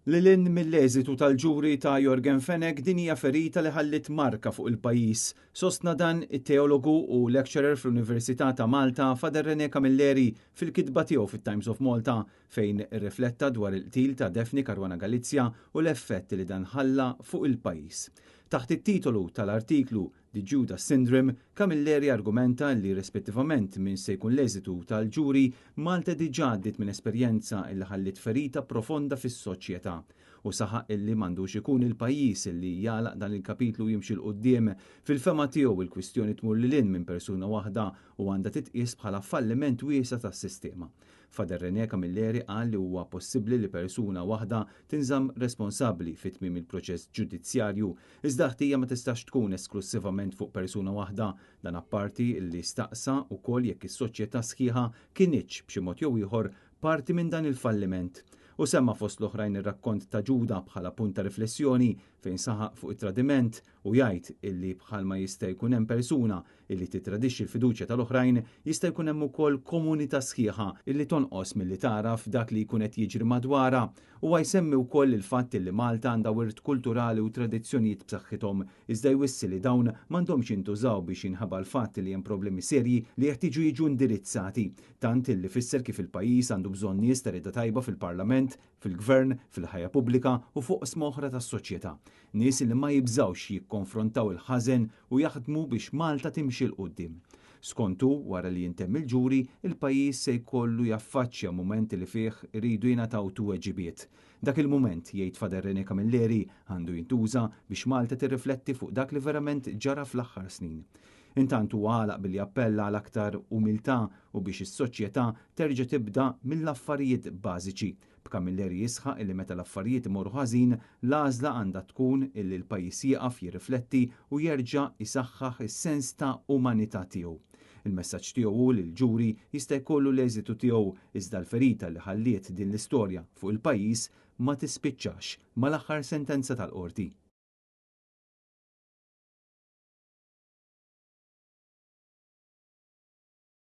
Lil hinn mill-eżitu tal-ġuri ta' Yorgen Fenech, din hija ferita li ħalliet marka fuq il-pajjiż. Sostna dan it-teologu u lecturer fl-Università ta' Malta, Father René Camilleri, fil-kitba tiegħu fit-Times of Malta, fejn irrifletta dwar il-qtil ta' Daphne Caruana Galizia u l-effett li dan ħalla fuq il-pajjiż. Taħt it-titolu tal-artiklu The Judas Syndrome, Camilleri argumenta li rispettivament minn se jkun l-eżitu tal-ġuri, Malta diġà għaddiet minn esperjenza li ħalliet ferita profonda fis-soċjetà. U saħaq illi m'għandux ikun il-pajjiż li jagħlaq dan il-kapitlu u jimxi 'l quddiem. Fil-fehma tiegħu il-kwistjoni tmur lil hinn minn persuna waħda u għandha titqies bħala falliment wiesa' tas-sistema. Father René Camilleri qal li huwa possibbli li persuna waħda tinżamm responsabbli fi tmiem il-proċess ġudizzjarju, iżda l-ħtija ma tistax tkun esklussivament fuq persuna waħda. Dan apparti li staqsa wkoll jekk is-soċjetà sħiħa kinitx, b'xi mod jew ieħor, parti minn dan il-falliment. Hu semma fost l-oħrajn ir-rakkont ta' Ġuda bħala punt ta' riflessjoni fejn saħaq fuq it-tradiment u jgħid illi bħalma jista' jkun hemm persuna illi tittradixxi l-fiduċja tal-oħrajn, jista' jkun hemm ukoll komunità sħiħa illi tonqos milli tagħraf dak li jkun qed jiġri madwarha. Huwa jsemmi wkoll il-fatt illi Malta għandha wirt kulturali u tradizzjonijiet b'saħħithom, iżda jwissi li dawn m'għandhomx jintużaw biex jinħeba l-fatt li hemm problemi serji li jeħtieġu jiġu indirizzati. Tant illi fisser kif il-pajjiż għandu bżonn nies ta' rieda tajba fil-Parlament, fil-Gvern, fil-ħajja pubblika u f'oqsma oħra tas-soċjetà. Nies li ma jibżgħux jikkonfrontaw il-ħażen u jaħdmu biex Malta timxi 'l quddiem. Skont hu, wara li jintemm il-ġuri, il-pajjiż se jkollu jaffaċċja mument li fih iridu jingħataw tweġibiet. Dak il-mument, jgħid Father René Camilleri, għandu jintuża biex Malta tirrifletti fuq dak li verament ġara fl-aħħar snin. Intant huwa għalaq billi appella għal aktar umiltà u biex is-soċjetà terġa' tibda mill-affarijiet bażiċi, b'Camilleri jisħaq illi meta l-affarijiet imorru ħażin, l-għażla għandha tkun illi l-pajjiż jieqaf jirrifletti u jerġa' jsaħħaħ is-sens ta' umanità tiegħu. Il-messaġġ tiegħu hu li l-ġuri jista' jkollu l-eżitu tiegħu iżda l-ferita li ħalliet din l-istorja fuq il-pajjiż ma tispiċċax mal-aħħar sentenza tal-Qorti.